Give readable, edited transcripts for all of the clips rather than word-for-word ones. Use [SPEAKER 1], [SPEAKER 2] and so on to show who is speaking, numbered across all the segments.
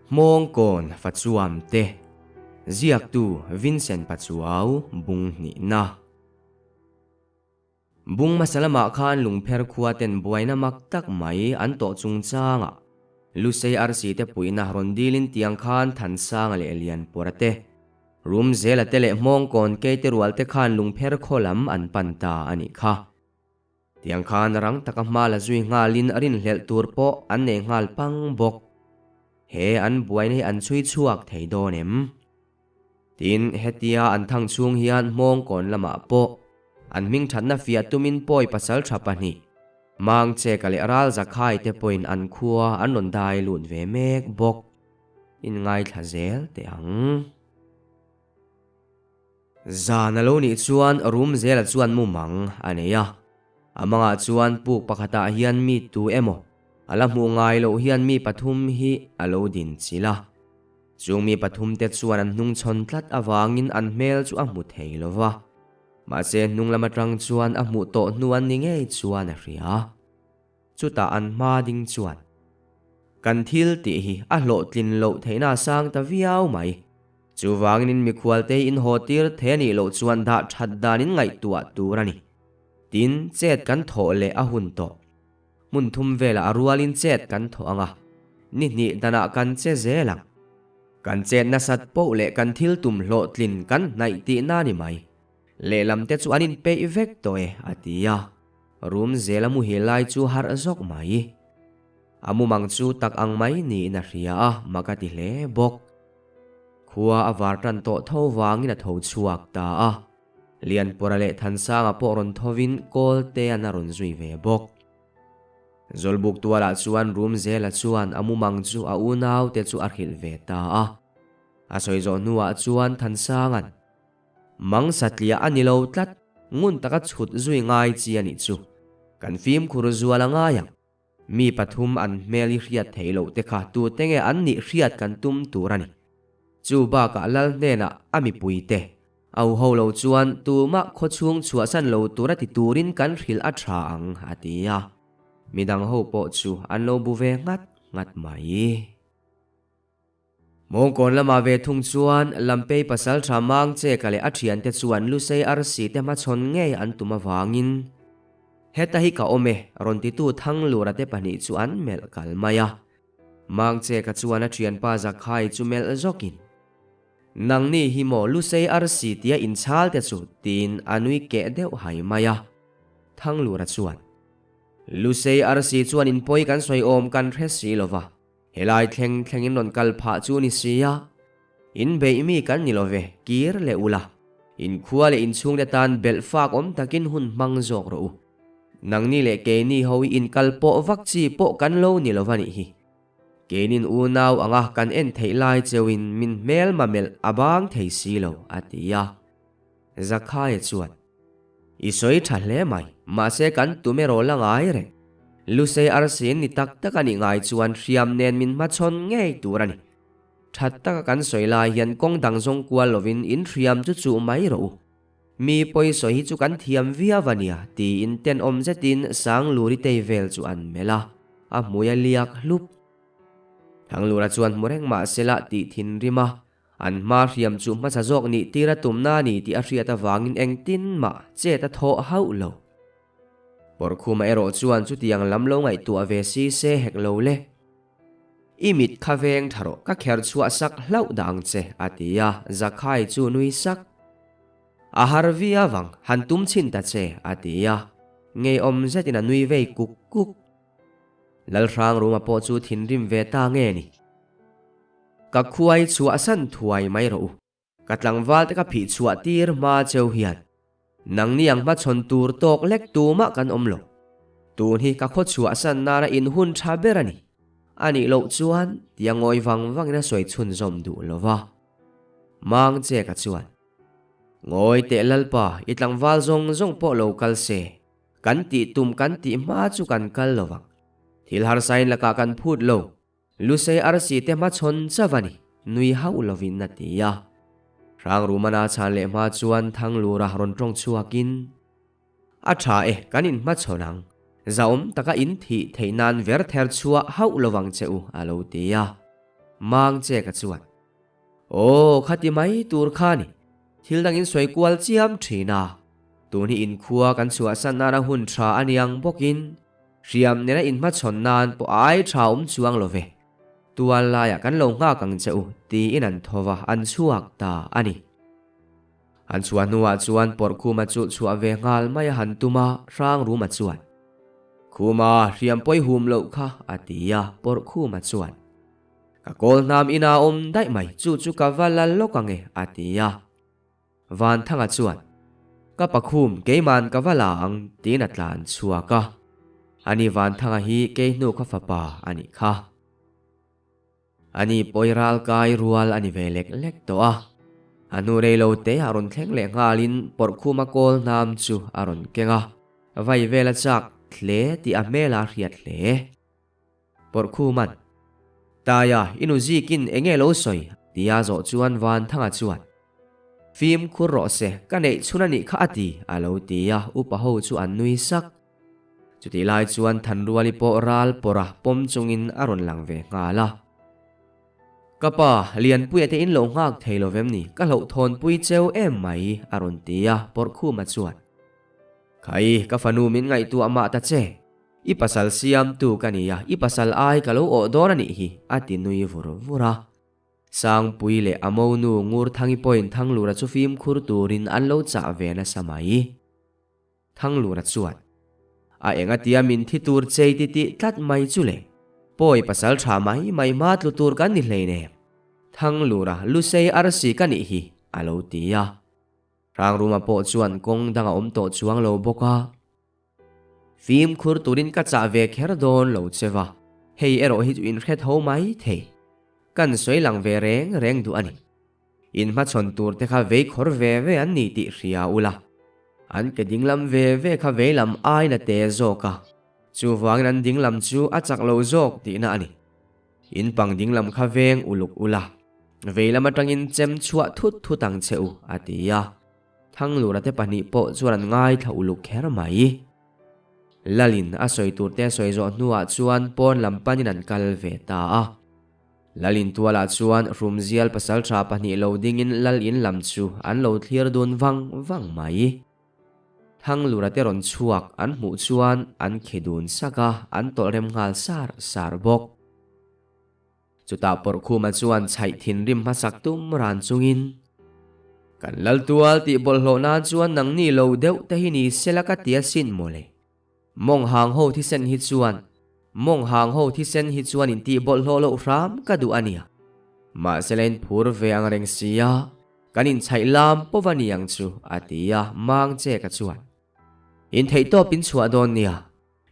[SPEAKER 1] Hmawngkawn Fachuam te, Ziaktu Vincent Pachuau bung hnihna. Bung hmasa lamah khan lungpher khua ten buaina mak tak mai an tawh chungchangah Lusei arsi te puihna rawn dilin tiang khan Thansanga leh Lianpawra te, Rumzela te leh Hmawngkawn keite rual te khan lungpher khaw lam an pan ta a nih kha. Tiang khan rang taka hma la zui nghalin rinhlelh tur pawh an nei nghal pang bawk. He an buaina hi an chhui chhuak thei dawn em? Tin, hetia an thang chhung hian Hmawngkawn lamah pawh an hming thatna fiah tumin pawi pasal tha pahnih, Mangcheka leh Ralzakhai te pawhin an khua an rawn dai lut ve mek bawk. Inngaithla zel teh ang. Zan a lo nih chuan room zela chuan mumang a nei a. A mangah chuan puk pakhatah hian mi tu emaw a la hmuh ngai loh hian mi pathum hi a lo din chilh a. Chung mi pathum te chuan an hnungchhawn tlat avangin an hmel chu a hmu thei lo va. Mahse hnung lam atang chuan a hmuh tawh hnu an ni ngei chuan a hria. Chutah an hma ding chuan, Kan thil tih hi a hlawhtlin loh theihna a sang ta viau mai. Chuvangin in mikhualte hi in haw tir thei a nih loh chuan dah that dan in ngaihtuah tur a ni. Tin, chet kan thawh leh a hun tawh. Hmun thum velah a rualin chet kan thawh ang a, ni hnih danah kan che zel ang. Kan chet nasat poh leh kan thil tum hlawhtlin kan hnaih tihna a ni mai. Lehlam te chu an inpeih vek tawh e, a ti a. Rum zel a muhil lai chu harh zawk mai. A mumang chu tak ang mai niin a hria a, mak a ti hle bawk. Khua a var tan tawh tho vangin a tho chhuak ta a. Lianpawra leh Thansanga pawh rawn thovin Kawltean a rawn zui ve bawk. Zawlbuk tualah chuan Rum zela chuan a mumang chu a unaute chu a hrilh ve ta a. A sawi zawh hnuah chuan Thansanga'n. Mang satliah a ni lo tlat, ngun taka chhut zui ngai chi a nih chu. Kan fimkhur zual a ngai ang. Mi pathum an hmel i hriat theih loh te kha tute nge an nih hriat kan tum tur a ni. Chu bakah lal hnenah a mipui te, au ho lo chuan tumah khawchhung chhuahsan lo tura ti turin kan hrilh a tha ang, a ti a. Midang ho pawh chu an lo bu ve nghat nghat mai. Mawngkawn lamah ve thung chuan Lampei pasal tha mang cheka leh a thiante chuan Lusei arsi te hmachhawn ngei an tum avangin heta hi ka awm e rawn titu Thanglura te pahnih chu an melh kal mai a. Mang cheka chuan a thianpa Zakhai chu melh zawkin, Nangni hi maw Lusei arsi tia inchhal te chu tiin a nui keh deuh hai mai a. Thanglura chuan, Lusei arsi chuan inpawi kan sawi awm kan hre si lova. Helai thleng thlengin rawn kal phah chu ni sia, in beih mi kan ni lo ve, kir leh ula, in khua leh inchhungte tan belh fak awm takin hun hmang zawk rawh u. Nangni leh keini ho hi inkal pawh vak chi pawh kan lo ni lo va nih hi. Keinin unau anga kan en theih lai cheuhin min hmelma melh a bang thei si lo, a ti a. Zakhaia chuan. I sawi tha hle mai, mahse kan tum erawh la ngai reng. Lusei arsin ni tak tak a nih ngai chuan hriam nen min hmachhawn ngei tur a ni. Tha taka kan sawi lai hian kawng dang zawng kual lovin in hriam chu chuh mai rawh u. Mi pawi sawi hi chu kan thiam viau a nia tiin tenawm zetin Sangluri tei vel chu an melh a, a hmui a liak hlup. Thanglura chuan hmu reng mahsela tih thinrim a, An hma hriam chu hmasa zawk nih tir a tumna a ni tih a hriat avangin engtin mah chet a thawh hauh lo. Pawrhkhuma erawh chuan chutiang lam lo ngaihtuah ve si se hek lo le. I mit kha veng tha rawh, ka kher chhuah sak hlauh dah ang che, a ti a, Zakhai chu nui sak. A har vi avang, han tum chhin ta che, a ti a, ngeiawm zetin a nui vei kuk kuk. Lalhrangruma pawh chu thinrim ve ta nge ni? Ka khuai chhuah san thuai mai rawh u. Ka tlangval te ka phih chhuah tir hma cheu hian nangni ang hmachhawn tur tawk lek tumah kan awm lo. Tun hi ka khaw chhuah san nana in hun tha ber a ni. A nih loh chuan tia ngawi vang vangin a sawi chhunzawm duh lo va. Mang che ka chuan. Ngawi teh Lalpa, i tlangval zawng zawng pawh lo kal se. Kan tih tum kan tih hma chu kan kal lo vang. Thil harsain lakah kan phut lo. Lusei arsi te hmachhawn chauh a ni, nui hauh lovin a ti a. Hrangrumana chhan leh hma chuan Thanglura rawn tawng chhuakin, A tha e, kan inhmachhawn ang. Zahawm taka in thih theih nan ver ther chhuah hauh lovang che u, a lo ti a. Mangcheka chuan, Aw, khati mai tur kha ni. Thil dangin sawi kual chiam thin a. Tun hi inkhua kan chhuahsan nana hun tha a ni ang bawkin hriam nena inhmachhawn nan pawh a ai tha awm chuang lo ve. Tual laiah kan lo nghak ang che u, tiin an tho va, an chhuak ta a ni. An chhuah hnuah chuan Pawrhkhuma chu chhuah ve nghal mai a han tum a, Hrangruma chuan, Khuma, hriam pawi hum loh kha, a ti a, Pawrhkhuma chuan, Ka kawl hnam ina awm daih mai, chu chu ka va la lawk ang e, a ti a. Vanthanga chuan, Ka pakhum, keiman ka va la ang, tiin a tlan chhuak a. Ani Vanthanga hi kei hnu kha fapa a nih kha. Ani pawi ral kai rual a ni ve lek lek tawh a. A hnu rei lo te a rawn thleng leh nghalin Pawrhkhuma kawl hnam chu a rawn keng a, vai vel a chak hle tih a hmel a hriat hle. Pawrhkhuman, Taia, i nu zikin eng nge lo sawi? tia zawh chuan Vanthanga chuan, Fimkhur rawh se, ka neih chhun a nih kha a ti, a lo ti a, upa ho chu an nui sak. Chutih lai chuan Thanruali pawh ral pawrha pawm chungin a rawn lang ve nghal a. Ka pa, Lianpuia te in lo nghak thei lo vem ni, ka hlauhthawnpui cheu em mai, a rawn ti a, Pawrhkhuma chuan, Khai, ka fanu min ngaihtuah mah ta che. I pasal siamtu ka ni a, i pasal ai ka lo awh dawn a nih hi, a ti nui vur vur a. Sangpui leh a monu Ngurthangi pawhin Thanglura chu fimkhur turin an lo chah ve nasa mai. Thanglura chuan, A enga tia min thi tur chei ti tih tlat mai chu le, pawi pasal tha mai mai hma tlu tur kan ni hleinem. Thanglura Lusei arsi ka nih hi, a lo ti a. Hrangruma pawh chuan kawng dang a awm tawh chuang lo bawk a. Fimkhur turin ka chah ve kher dawn lo che va, hei erawh hi chu inhre tho mai thei. Kan sawi lang ve reng reng duh a ni. In hmachhawn tur te kha vei khawr ve ve an ni tih hria ula. An ke dinglam ve ve kha veilam aiin a te zawk a, chuvangin an dinglam chu a chak lo zawk tihna a ni. In pang dinglam kha veng uluk ula, veilam atangin chem chhuah thut thut ang che u, a ti a. Thanglura te pahnih pawh chuan an ngaithla uluk kher mai. Lalin a sawi tur te a sawi zawh hnuah chuan pawn lam panin an kal ve ta a. Lalin tualah chuan Hrumzial pasaltha pahnih lo dingin Lalin lam chu an lo thlir dun vang vang mai. Thanglura te rawn chhuak an hmuh chuan an khi dun sak a, an tawlh rem nghal sar sar bawk. Chutah Pawrhkhuma chuan chhaih thinrim hmasak tum ran chungin, Kan Laltual tih bawlhhlawh nan chuan nangni lo deuh te hi ni sela ka ti asin mawle. Mawng hang ho thisen hi chuan mawng hang ho thisen hi chuan in tih bawlhhlawh loh hram ka duh a nia. Mahsela in phur ve ang reng sia, kan inchhaih lam pawh va ni ang chu, a ti a, Mangcheka chuan, In theihtawp in chhuah dawn nia.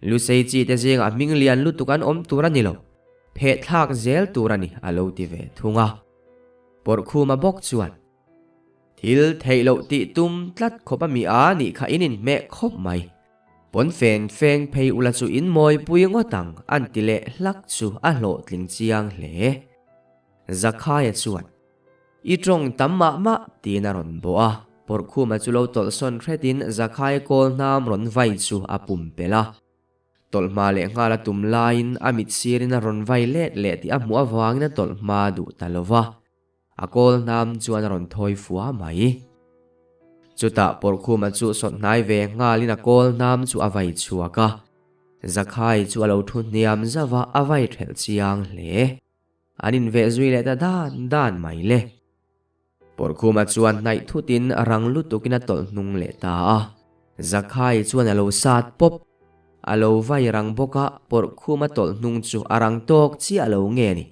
[SPEAKER 1] Lusei chi te zingah hming lian lutuk an awm tur a ni lo, pheh thlak zel tur a ni a lo ti ve thung a. Pawrhkhuma bawk chuan, Thil theih loh tih tum tlat khawp a mi a nih kha in inhmeh khawp mai. Pawn fen feng phei ula chu in mawipui ngawt ang an ti leh hlak chu a hlawhtling chiang hle. Zakhaia chuan, I tawng tam mah mah tiin a rawn bawh a, Pawrhkhuma chu lo tawlhsawn hretin Zakhai kawl hnam rawn vai chu a pumpelh a. Tawlh hma leh nghal a tum laiin a mit sirin a rawn vai let leh tih a hmuh avangin a tawlh hma duh ta lo va, a kawl hnam chuan a rawn thawi fua mai. Chutah Pawrhkhuma chu sawt hnai ve nghalin a kawl hnam chu a vai chhuak a, Zakhai chu a lo thu hniam zauh a, a vai thelh chiang hle. An inveh zui leh ta dan dan mai le. Pawrhkhuma chuan hnaih thutin rang lutukin a tawlh hnung leh ta a. Zakhai chuan a lo sat pawp. A lo vai rang bawk a, Pawrhkhuma tawlh hnung chu a rang tawk chiah lo nge ni.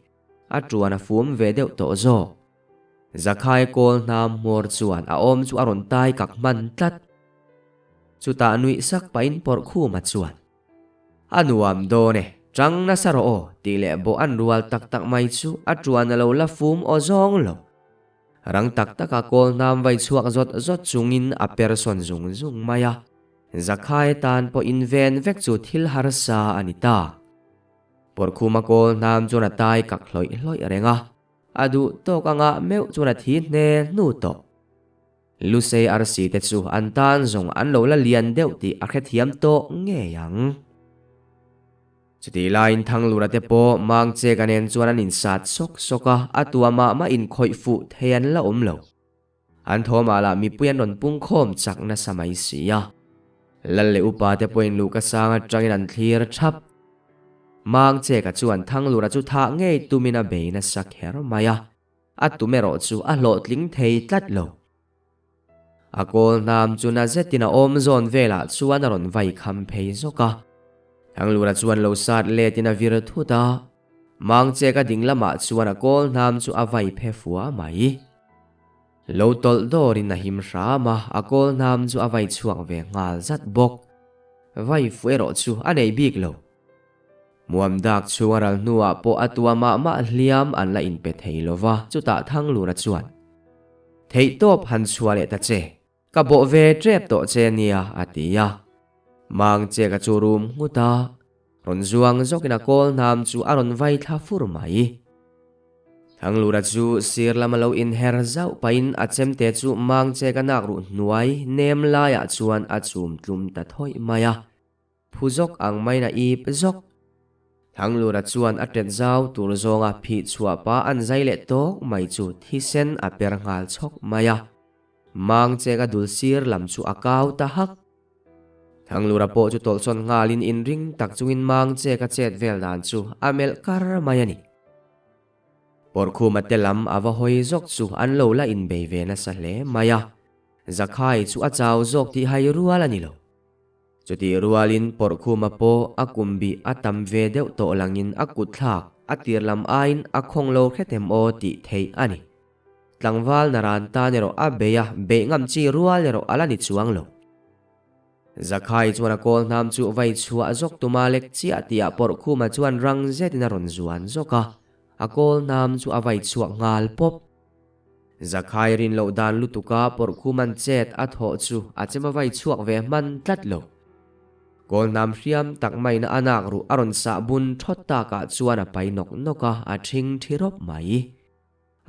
[SPEAKER 1] A tuan a fum ve deuh tawh zawk. Zakhai kawl hnam hmawr chuan a awm chu a rawn tai kak hman tlat. Chutah nuih sak pahin Pawrhkhuma chuan. A nuam dawn e, chang nasa rawh aw tih leh bawh an rual tak tak mai chu a tuan a lo la fum aw zawng lo. Rang tak taka kawl hnam vai chhuak zawt zawt chungin a per sawn zung zung mai a, Zakhai tan pawh inven vek chu thil harsa a ni ta. Pawrhkhuma kawl hnam chuan a tai kak hlawih hlawih reng a, a duh tawk anga meuh chuan a thi hne hnu tawh. Lusei arsi te chu an tan zawng an lo la lian deuh tih a hrethiam tawh ngei ang. Chutih laiin Thanglura te pawh Mangcheka nen chuan an insat sawk sawk a, a tua mah mah inkhawih fuh thei an la awm lo. An thawmah lah mipui an rawn pungkhawm chak nasa mai si a. Lal leh upa te pawhin luhka sang atangin an thlir thap. Mangcheka chuan Thanglura chu thah ngei tumin a bei nasa kher mai a, a tum erawh chu a hlawhtling thei tlat lo. A kawl hnam chu na zetin a awm zawn velah chuan a rawn vai kham phei zawk a. Thanglura chuan lo sat letin a vir thut a, Mangcheka ding lamah chuan a kawl hnam chu a vai phe fua mai. Lo tawlh dawrin a him hram a, a kawl hnam chu a vai chhuak ve nghal zat bawk. Vai fu erawh chu a nei bik lo. Muam dak chhunga ral hnuah pawh a tua mah mah hliam an la inpe thei lo va, chutah Thanglura chuan, Theihtawp han chhuah leh ta che, ka bawh ve tep tawh che nia, a ti a. Mangcheka chu rum nghut a, rawn zuang zawkin a kawl hnam chu a rawn vai thla fur mai. Thanglura chu sir lama lo inher zauh pahin a chemte chu Mangcheka nak ruh hnuai nem laiah chuan a chum tlum ta thawih mai a. Phu zawk ang maiin a ip zawk. Thanglura chuan a tet zau tur zawnga phih chhuah pa an zai leh tawk mai chu thisen a per nghal chhawk mai a. Mangchek a dul sir lam chu a kau ta hak. Thanglura pawh chu tawlhsawn nghalin inring tak chungin Mangchek a chet vel dan chu a melh kar mai a ni. Pawrhkhuma te lam a va hawi zawk chu an lo la inbei ve nasa hle mai a. Zakhai chu a chau zawk tih hai rual a ni lo. Chutih rualin Pawrhkhuma pawh a kum bih a tam ve deuh tawh langin a kut thlak a tir lam aiin a khawng lo hret em aw tih theih a ni. Tlangval naran tan erawh a bei a, beih ngam chi rual erawh a la ni chuang lo. Zakhai chuan a kawl hnam chu vai chhuah zawk tuma lek chiah tihah Pawrhkhuma chuan rang zetin a rawn zuan zawk a, a kawl hnam chu a vai chhuak nghal pawp. Zakhai rin loh dan lutuka Pawrhkhuman chet a thawh chu a chem a vai chhuak ve hman tlat lo. Kawlhnam hriam tak maina a nak ruh a rawn sah bun thawt takah chuan a pai nawk nawk a, a ṭhing ṭhi rawp mai.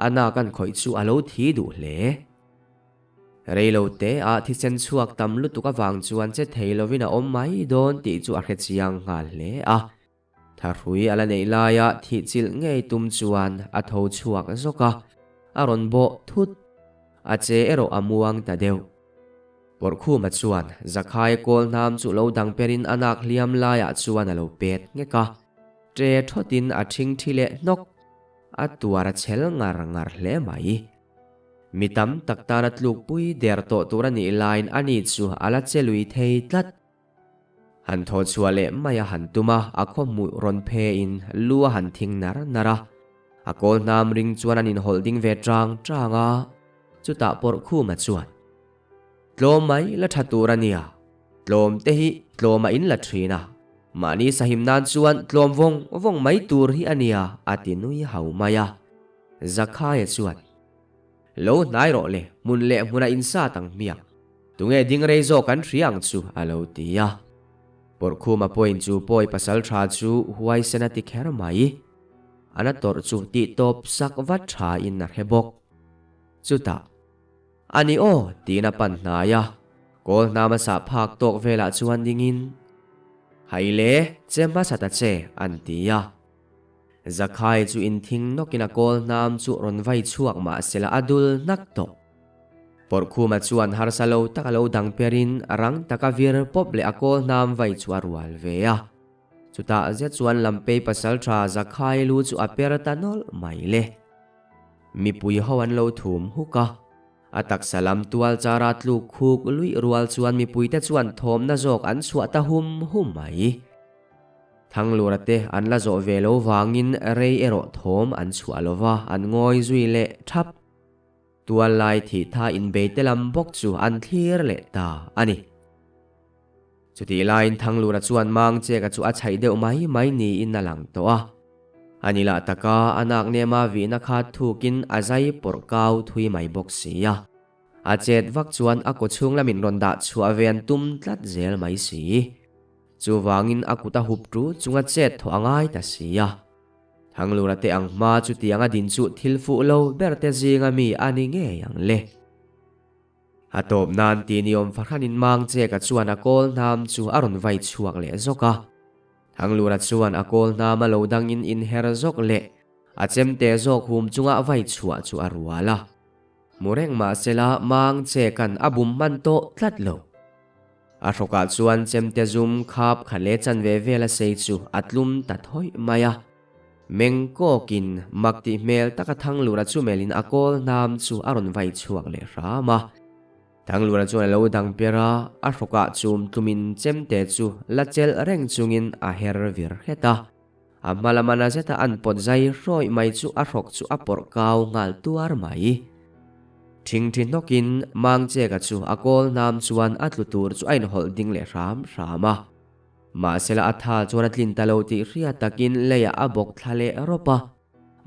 [SPEAKER 1] A nak an khawih chu a lo thi duh hle. Rei lo te ah thisen chhuak tam lutuk avang chuan che thei lovin a awm mai dawn tih chu a hrechiang nghal hle a. Thahrui a la neih laia thih chilh ngei tum chuan a tho chhuak zawk a, a rawn bawh thut. A che erawh a muang ta deuh. Pawrhkhuma chuan Zakhai kawl hnam chu lo dang perin a nak hliam laiah chuan a lo pet nghek a, ṭe thawtin a ṭhing ṭhi leh hnawk. A tuar a chhel ngar ngar hle mai. Mi tam tak tana tlukpui der tawh tur a nih laiin ani chu a la che lui thei tlat. Han thaw chhuah leh mai a han tum a, a khaw hmuh rawn pheiin lu a han thing nar nar a. A kawl hnam ring chuan an inhawlh ding ve tang tang a, chutah pawrh khuma chuan, Tlawm mai la tha tur a nia, tlawm te hi tlawm a in la thin a, mahni sahim nan chuan tlawm vawng vawng mai tur hi a nia a ti nui hau mai a. Zakhaia chuan, Lo hnai rawh le, hmun leh hmuna insat ang hmiang. Tunge ding rei zawk an hria ang chu a lo ti a. Pawrhkhuma pawhin chu pawi pasal tha chu huaisen a ti kher mai. A na tawrh chu tih tawp sak vat tha in a hre bawk. Chutah, A ni aw tiin a pan hnai a, kawl hnam a sah phak tawk velah chuan dingin, Hai le, che hmasa ta che an ti a. Zakhai chu inthing nawkin a kawl hnam chu rawn vai chhuak mah sela a dul hnak tawh. Pawrhkhuma chuan harsa lo tak a lo dang perin rang taka vir pawp leh a kawl hnam vai chu a rual ve a. Chutah zet chuan Lampei pasaltha Zakhai lu chu a per ta nawlh mai le. Mipui ho an lo thum huk a. A taksa lam tual chara tluk khuk luih rual chuan mipuite chuan thawmna zawk an chhuah ta hum hum mai. Thanglura te an la zawh ve lo vangin rei erawh thawm an chhuah lo va, an ngawi zui leh thap. Tual lai thih tha inbeite lam bawk chu an thlir leh ta a ni. Chutih laiin Thanglura chuan Mangcheka chu a chhaih deuh mai mai niin a lang tawh a. A ni lah taka a nak nema vihna kha thukin a zai pawrh kau thui mai bawk si a. A chet vak chuan a kawchhung lamin rawn dah chhuah ve an tum tlat zel mai si. Chuvangin a kut a hup tu chunga chet thawh a ngai ta si a. Thanglura te ang hma chutianga din chu thil fuh lo ber te zinga mi a ni ngei ang le. A tawp nan ti ni awm fahranin Mangcheka chuan a kawl hnam chu a rawn vai chhuak leh zawk a. Thanglura chuan a kawl hnama lo dangin inher zawk leh a chemte zawk hum chunga vai chhuah chu a rual a. Hmu reng mahsela mang che kan a bum hman tawh tlat lo. A hrawkah chuan chemte zum khap kha leh chanve vel a sei chu a tlum ta thawih mai a. Meng kawkin mak tih hmel taka Thanglura chu melhin a kawl hnam chu a rawn vai chhuak leh hram a. Thanglura chuan a lo dang per a, a hrawkah chum tlumin chemte chu la chelh reng chungin a her vir hret a. A hma lama na zeta an pawt zai hrawih mai chu a hrawk chu a pawrh kau nghal tuar mai. Thingthi hnawkin Mangcheka chu a kawl hnam chuan a tlu tur chu a inhawlh ding leh hram hram a. Mahsela a tha chuan a tlin ta lo tih hriat takin leiah a bawk thla leh rawp a,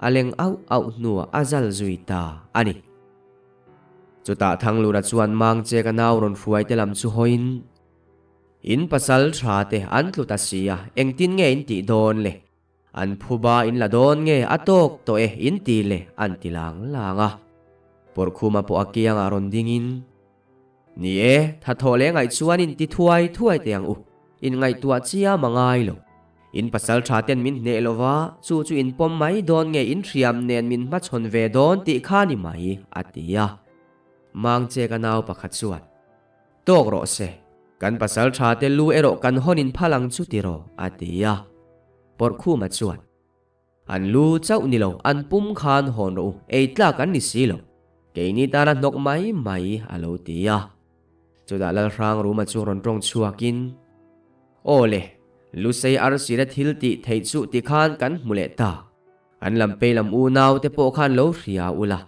[SPEAKER 1] a leng auh auh hnuah a zal zui ta a ni. Chutah Thanglura chuan Mangcheka nau rawn hruai te lam chu hawiin, In pasal tha te an tlu ta si a, engtin nge in tih dawn le? An phuba in la dawn nge a tawk tawh e in ti le an ti lang lang a. Pawrhkhuma pawh a kiangah rawn dingin, Ni e, tha thawh leh ngaih chuan in ti thuai thuai teh ang u, in ngaihtuah chiam a ngai lo. In pasal tha ten min hneh lo va, chu chu in pawm mai dawn nge in hriam nen min hmachhawn ve dawn tih kha ni mai, a ti a. Mangcheka nau pakhat chuan. Tawk rawh se, kan pasal tha te lu erawh kan hawn in phal ang chu tiraw, a ti a. Pawrhkhuma chuan, An lu chauh ni lo, an pum khan hawn rawh u, ei tlak an ni si lo. Keini tana hnawk mai mai, a lo ti a. Chutah Lalhrangruma chu rawn tawng chhuakin, Aw le, Lusei arsira thil tih theih chu tikhan kan hmu leh ta. An lam pei lam unau te pawh khan lo hria ula.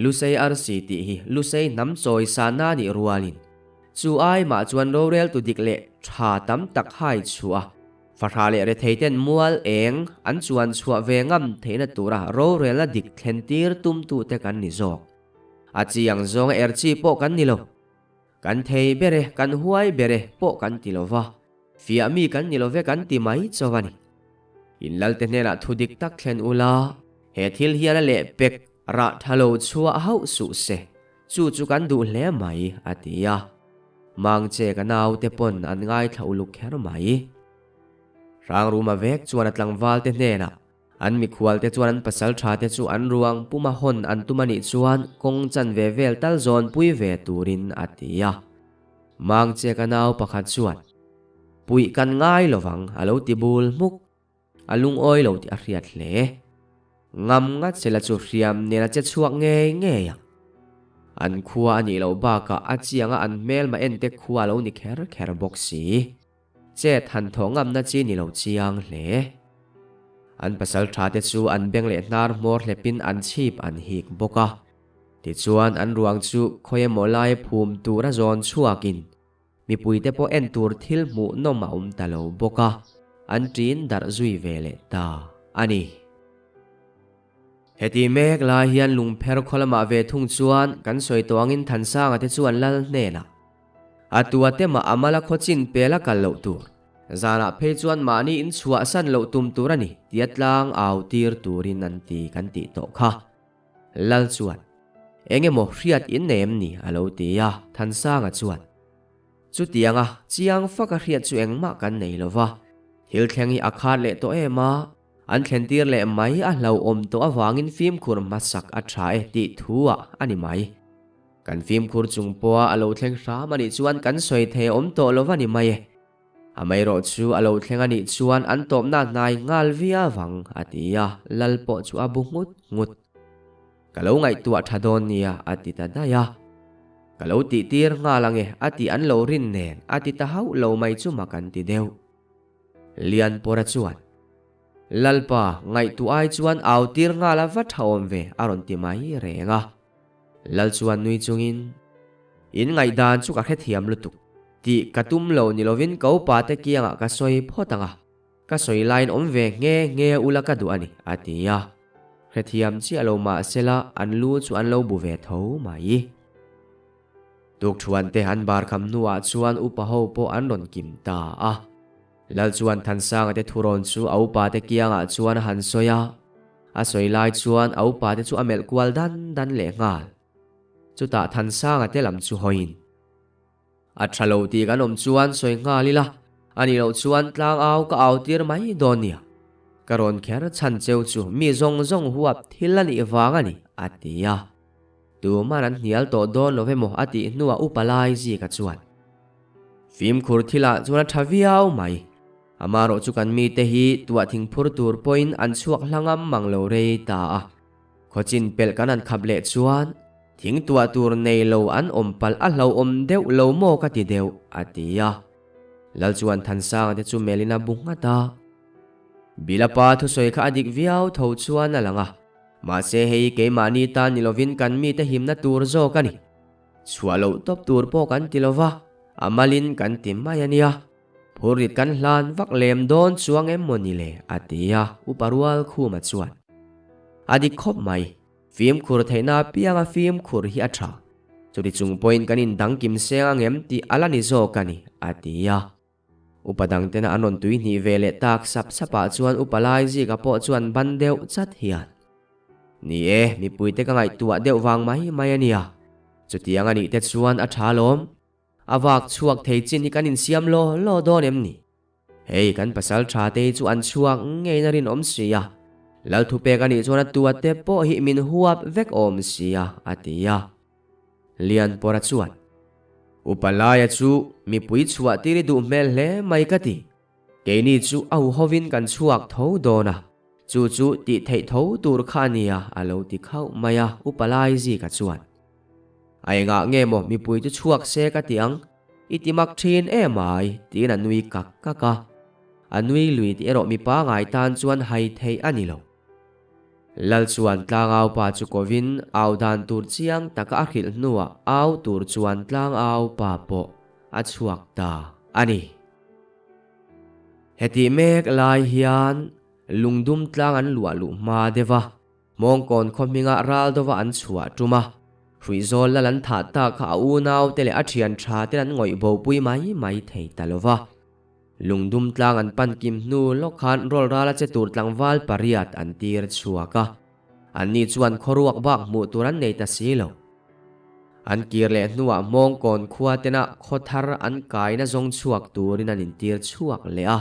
[SPEAKER 1] Lusei arsi tih hi Lusei hnam chawi sana nih rualin chu ai mah chuan roreltu dik leh tha tam tak hai chhuah a, fahrah leh retheiten mual eng an chuan chhuah ve ngam theihna tura rorelna dik thlen tir tumtute kan ni zawk. A chi ang zawnga er chi pawh kan ni lo. Kan thei ber e, kan huai ber e pawh kan ti lo va, fiah mi kan ni lo ve kan ti mai chauh a ni. In Lalte hnenah thu dik tak thlen ula, he thil hian a lehpek rah tha lo chhuah hauh suh se, chu chu kan duh hle mai, a ti a. Mangche ka naute pawn an ngaithla uluk kher mai. Hrangruma vek chuan a tlangvalte hnenah An mikhualte chuan an pasal thate chu an ruang puma hawn an tum a nih chuan kawng chanve vel tal zawn pui ve turin a ti a. Mangcheka nau pakhat chuan, Puih kan ngai lovang a lo ti bul hmuk. A lungawi lo tih a hriat hle. Ngam ngat sela chu hriam nen a che chhuak ngei ngei ang. An khua a nih loh bakah a chianga an hmelma ente khua a lo ni kher kher bawk si. Chet han thawh ngamna chi ni lo chiang hle. An pasal tha te chu an beng leh hnar hmawr hlepin an chhip an hik bawk a. Tichuan an ruang chu khawi emaw lai phum tura zawn chhuakin mipuite pawh en tur thil hmuh nawm a awm ta lo bawk a, an ṭin darh zui ve leh ta a ni. Heti mek lai hian lungpher khaw lamah ve thung chuan kan sawi tawh angin Thansanga te chuan lal hnenah A tua te mah a mala khaw chin pel a kal loh tur, zanah phei chuan mahni in chhuahsan loh tum tur a ni tia tlang au tir turin an ti kan tih tawh kha. Lal chuan, Eng emaw hriat in nei em ni? a lo ti a, Thansanga chuan, Chutianga chiang faka hriat chu engmah kan nei lo va, thil thleng hi a khat leh tawh em a, an thlen tir leh mai a hlauhawm tawh avangin fimkhur hmasak a tha e tih thu ah a ni mai. Kan fimkhur chung pawha a lo thleng hram a nih chuan kan sawi thei awm tawh lo va ni mai e. Amaherawh chu a lo thleng a nih chuan an tawpna hnai nghal viau vang a ti a, Lal pawh chu a bu nghut nghut. Ka lo ngaihtuah tha dawn nia a ti ta daih a. Ka lo tih tir nghal ang e a tih an lo rin nen a ti ta hauh lo mai chu mak an ti deuh. Lianpawra chuan, Lalpa, ngaihtuah ai chuan au tir nghal a va tha awm ve a rawn ti mai reng a. Lal chuan nui chungin, In ngaihdan chu ka hrethiam lutuk tih ka tum lo ni lovin ka upa te kiangah ka sawi phawt ang a, ka sawi laiin awm ve nghe nghe ula ka duh a ni, a ti a. Hrethiam chiah lo mah sela an lu chu an lo bu ve tho mai. Tukthuan te an bar kham hnuah chuan upa ho pawh an rawn kim ta a. Lal chuan Thansanga te thurawn chu a upa te kiangah chuan a han sawi a. A sawi lai chuan a upa te chu a melh kual dan dan leh nghal. Chutah Thansanga te lam chu hawiin, A tha lo tih kan awm chuan sawi nghal ila. A nih loh chuan tlangau ka au tir mai dawn nia. Ka rawn kher chhan cheu chu mi zawng zawng huap thil a nih vang a ni, a ti a. Tuman an hnial tawh dawn lo emaw a tih hnuah upa lai zika chuan, Fimkhur thilah chuan a tha viau mai. Amarawh chu kan mite hi tuah thingphur tur pawhin an chhuak hla ngam mang lo rei ta a. Khawchin pelh kan han khap leh chuan thing tuah tur nei lo an awm palh a hlauhawm deuh lo maw ka ti deuh, a ti a. Lal chuan Thansanga te chu melin a bu nghat a. Bilapa thusawi kha a dik viau tho chuan a lang a, mahse hei keimahni tan ni lovin kan mite himna tur zawk a ni. Chhuah loh tawp tur pawh kan ti lova, a malin kan ti mai a nia. Phurrit kan hlan vak lem dawn chuang em maw ni le? a ti a, Upa Rual Khuma chuan. A dik khawp mai, fimkhur theihna apianga fimkhur hi a tha. Chuti chung pawhin kan indangkim seng ang em tih a la ni zawk a ni, a ti a. Upa dangtena an rawn tui hnih ve leh tak sap sapah chuan Upa Laizika pawh chuan ban deuh chat hian, Ni e, mipuite ka ngaihtuah deuh vang mai mai a nia. Chutiang a nih te chuan a tha lawm. A vak chhuak thei chin hi kan insiam law law dawn em ni? Hei kan pasal tha te hi chu an chhuak ngeiin a rinawm si a, Lal thupek a nih chuan a tua te pawh hi min huap vek awm si a, a ti a. Lianpawra chuan, Upa Laia chu mipui chhuah tir i duh hmel hle mai ka ti. Keini chu a huhovin kan chhuak tho dawn a, chu chu tih theih tho tur kha a nia, a lo ti khauh mai a, Upa Laizika chuan. A engah nge maw mipui chu chhuak se ka ti ang, i ti mak thin em ai, tiin a nui kak kak a. A nui lui tih erawh mipa ngai tan chuan hai theih a ni lo. Lal chuan tlangau pa chu kovin au dan tur chiang taka a hrilh hnuah au tur chuan tlangau pa pawh a chhuak ta a ni. Hetih mek lai hian lungdum tlang an luah luh hma deuh a. Hmawngkawn khaw hminga ral dova an chhuah tum a, Hruihzawl lal an thah tak kha a unau te leh a thian tha ten an ngawih bopui mai mai thei ta lo va. Lungdum tlang an pan kim hnu lawk khan rawl ral a che tur tlangval pariat an tir chhuak a, anni chuan khawruak bak hmuh tur an nei ta si lo. An kir leh hnuah Hmawngkawn khua tena khaw thar an kaina zawng chhuak turin an intir chhuak leh a.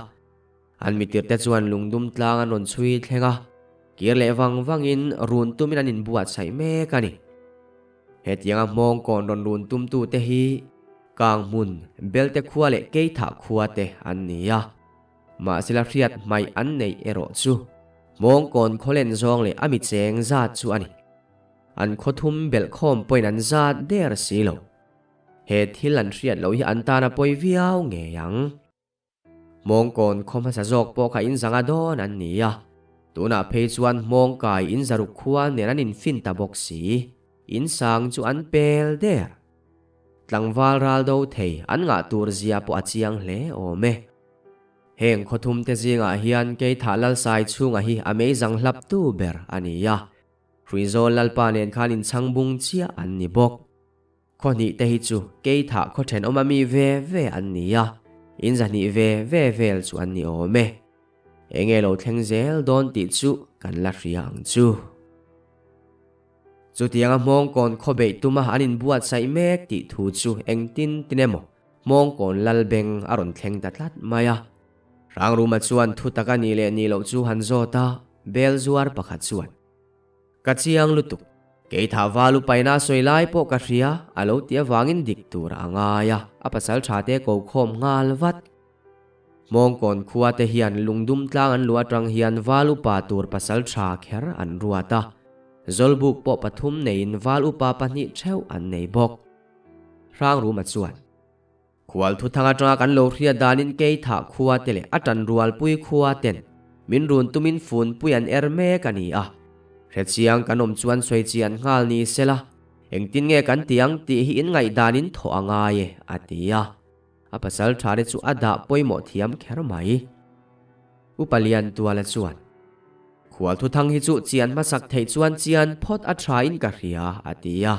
[SPEAKER 1] An mitirte chuan lungdum tlang an rawn chhui thleng a, kir leh vang vangin run tumin an inbuatsaih mek a ni. Hetianga hmawngkawn rawn run tumtute hi Kanghmun, Belte khua leh Keithah khua te an ni a. Mahsela hriat hmaih an neih erawh chu hmawngkawn khawlen zawng leh a mi cheng zat chu a ni. An khawthum belhkhawm pawhin an zat der si lo. He thil an hriat loh hi an tan a pawi viau ngei ang. Hmawngkawn khaw hmasa zawk pawh kha in zanga dawn an ni a, tunah phei chuan Hmawngkai in zaruk khua nen an infin ta bawk si, in sang chu an pel der. Tlangval ral do thei an ngah tur zia pawh a chiang hle awm e. Heng khaw thum te zingah hian Keithah Lalsai chhunga hi a meizang hlap tu ber a ni a, Hruizawl Lalpa nen khan inchhang bung chiah an ni bawk. Khaw hnih te hi chu Keithah khaw thenawm a mi ve ve an ni a, in zahnih ve ve vel chu an ni awm e. Enge lo thleng zel dawn tih chu kan la hria ang chu. Chutianga Hmawngkawn khaw beih tuma an inbuatsaih mek tih thu chu engtin tin emaw Hmawngkawn Lalbeng a rawn thleng ta tlat mai a. Hrangruma chuan thu tak a nih leh nih loh chu han zawt a, bel zuar pakhat chuan. Ka chiang lutuk. Kei thah val upaina sawi lai pawh ka hria, a lo ti avangin dik tur a ngai a, a pasal tha te ko khawm nghal vat. Hmawngkawn khua te hian lungdum tlang an luh atang hian val upa tur pasal tha kher an ruat a, Zawlbuk pawh pathum neiin val upa pahnih theuh an nei bawk. Hrangruma chuan. Khual thuthang atanga kan lo hriat danin Keithah khua te leh a tanrualpui khua ten min run tumin funpui an er mek a ni a. Hrechiang kan awm chuan sawi chian nghal ni sela, engtin nge kan ti ang tih hi in ngaihdanin thawh a ngai e, a ti a. A pasal tha te chu a dah pawimawh thiam kher mai. Upa Liantuala chuan, Khual thuthang hi chu chian hmasak theih chuan chian phawt a tha in ka hria, a ti a.